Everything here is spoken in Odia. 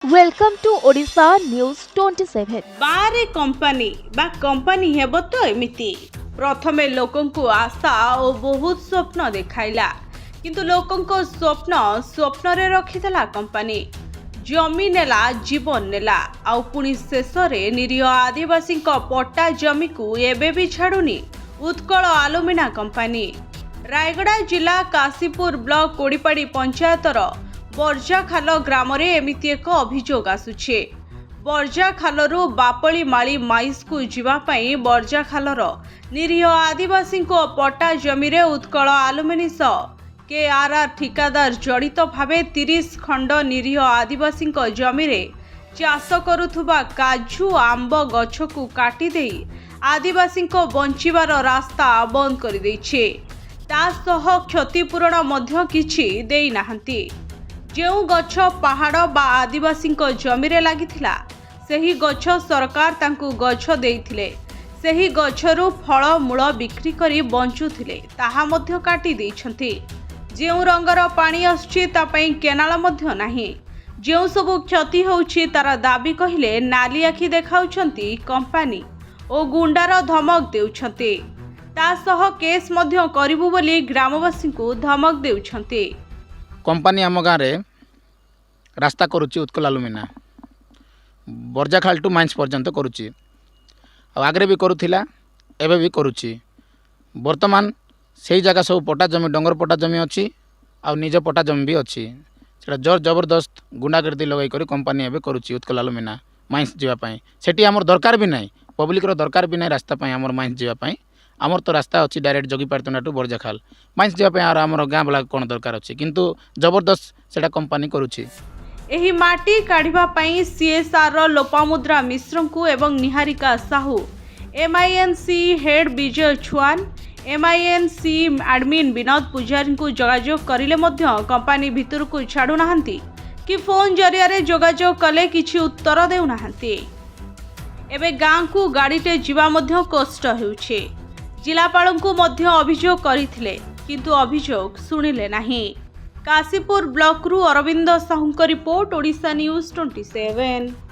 Welcome to Odisha News 27. ବାରେ କମ୍ପାନୀ ବା କମ୍ପାନୀ ହେବ ତ ଏମିତି। ପ୍ରଥମେ ଲୋକଙ୍କୁ ଆଶା ଓ ବହୁତ ସ୍ୱପ୍ନ ଦେଖାଇଲା, କିନ୍ତୁ ଲୋକଙ୍କ ସ୍ୱପ୍ନ ସ୍ୱପ୍ନରେ ରଖିଦେଲା କମ୍ପାନୀ। ଜମି ନେଲା, ଜୀବନ ନେଲା, ଆଉ ପୁଣି ଶେଷରେ ନିରୀହ ଆଦିବାସୀଙ୍କ ପଟ୍ଟା ଜମିକୁ ଏବେ ବି ଛାଡ଼ୁନି ଉତ୍କଳ ଆଲୁମିନା କମ୍ପାନୀ। ରାୟଗଡ଼ା ଜିଲ୍ଲା କାଶୀପୁର ବ୍ଲକ କୋଡ଼ିପାଡ଼ି ପଞ୍ଚାୟତର ବର୍ଜାଖାଲ ଗ୍ରାମରେ ଏମିତି ଏକ ଅଭିଯୋଗ ଆସୁଛି। ବର୍ଜାଖାଲରୁ ବାପଳିମାଳି ମାଇନ୍ସକୁ ଯିବା ପାଇଁ ବର୍ଜାଖାଲର ନିରୀହ ଆଦିବାସୀଙ୍କ ପଟ୍ଟା ଜମିରେ ଉତ୍କଳ ଆଲୁମିନି ସହ କେଆର୍ଆର୍ ଠିକାଦାର ଜଡ଼ିତ ଭାବେ 30 ଖଣ୍ଡ ନିରୀହ ଆଦିବାସୀଙ୍କ ଜମିରେ ଚାଷ କରୁଥିବା କାଜୁ, ଆମ୍ବ ଗଛକୁ କାଟିଦେଇ ଆଦିବାସୀଙ୍କ ବଞ୍ଚିବାର ରାସ୍ତା ବନ୍ଦ କରିଦେଇଛି। ତା ସହ କ୍ଷତିପୂରଣ ମଧ୍ୟ କିଛି ଦେଇନାହାନ୍ତି। ଯେଉଁ ଗଛ ପାହାଡ଼ ବା ଆଦିବାସୀଙ୍କ ଜମିରେ ଲାଗିଥିଲା, ସେହି ଗଛ ସରକାର ତାଙ୍କୁ ଗଛ ଦେଇଥିଲେ। ସେହି ଗଛରୁ ଫଳ ମୂଳ ବିକ୍ରି କରି ବଞ୍ଚୁଥିଲେ, ତାହା ମଧ୍ୟ କାଟି ଦେଇଛନ୍ତି। ଯେଉଁ ରଙ୍ଗର ପାଣି ଆସୁଛି, ତା ପାଇଁ କେନାଲ ମଧ୍ୟ ନାହିଁ। ଯେଉଁ ସବୁ କ୍ଷତି ହେଉଛି, ତାର ଦାବି କହିଲେ ନାଲି ଆଖି ଦେଖାଉଛନ୍ତି କମ୍ପାନୀ ଓ ଗୁଣ୍ଡାର ଧମକ ଦେଉଛନ୍ତି। ତା ସହ କେସ୍ ମଧ୍ୟ କରିବୁ ବୋଲି ଗ୍ରାମବାସୀଙ୍କୁ ଧମକ ଦେଉଛନ୍ତି। କମ୍ପାନୀ ଆମ ଗାଁରେ ରାସ୍ତା କରୁଛି। ଉତ୍କଳ ଆଲୁମିନା ବର୍ଜାଖାଲ ଟୁ ମାଇନ୍ସ ପର୍ଯ୍ୟନ୍ତ କରୁଛି ଆଉ ଆଗରେ ବି କରୁଥିଲା, ଏବେ ବି କରୁଛି। ବର୍ତ୍ତମାନ ସେଇ ଜାଗା ସବୁ ପଟା ଜମି, ଡଙ୍ଗର ପଟା ଜମି ଅଛି ଆଉ ନିଜ ପଟା ଜମି ବି ଅଛି। ସେଇଟା ଜୋର ଜବରଦସ୍ତ ଗୁଣ୍ଡାଗର୍ଦି ଲଗାଇ କରି କମ୍ପାନୀ ଏବେ କରୁଛି ଉତ୍କଳ ଆଲୁମିନା ମାଇନ୍ସ ଯିବା ପାଇଁ। ସେଠି ଆମର ଦରକାର ବି ନାହିଁ, ପବ୍ଲିକର ଦରକାର ବି ନାହିଁ ରାସ୍ତା ପାଇଁ ଆମର ମାଇନ୍ସ ଯିବା ପାଇଁ। ଆମର ତ ରାସ୍ତା ଅଛି ଡାଇରେକ୍ଟ ଜଗିପାରତୁଣ୍ଡା ଟୁ ବର୍ଜାଖାଲ। ମାଇନ୍ସ ଯିବା ପାଇଁ ଆର ଆମର ଗାଁ ବାଲା କ'ଣ ଦରକାର ଅଛି? କିନ୍ତୁ ଜବରଦସ୍ତ ସେଇଟା କମ୍ପାନୀ କରୁଛି। ଏହି ମାଟି କାଢ଼ିବା ପାଇଁ ସିଏସ୍ଆର୍ର ଲୋପାମୁଦ୍ରା ମିଶ୍ରଙ୍କୁ ଏବଂ ନିହାରିକା ସାହୁ, ଏମ୍ଆଇଏନ୍ସି ହେଡ୍ ବିଜୟ ଛୁଆନ, ଏମ୍ଆଇଏନ୍ସି ଆଡମିନ୍ ବିନୋଦ ପୂଜାରୀଙ୍କୁ ଯୋଗାଯୋଗ କରିଲେ ମଧ୍ୟ କମ୍ପାନୀ ଭିତରକୁ ଛାଡ଼ୁନାହାନ୍ତି କି ଫୋନ୍ ଜରିଆରେ ଯୋଗାଯୋଗ କଲେ କିଛି ଉତ୍ତର ଦେଉନାହାନ୍ତି। ଏବେ ଗାଁକୁ ଗାଡ଼ିଟେ ଯିବା ମଧ୍ୟ କଷ୍ଟ ହେଉଛି। ଜିଲ୍ଲାପାଳଙ୍କୁ ମଧ୍ୟ ଅଭିଯୋଗ କରିଥିଲେ, କିନ୍ତୁ ଅଭିଯୋଗ ଶୁଣିଲେ ନାହିଁ। କାଶୀପୁର ବ୍ଲକରୁ ଅରବିନ୍ଦ ସାହୁଙ୍କ ରିପୋର୍ଟ, ଓଡ଼ିଶା ନ୍ୟୁଜ୍ 27।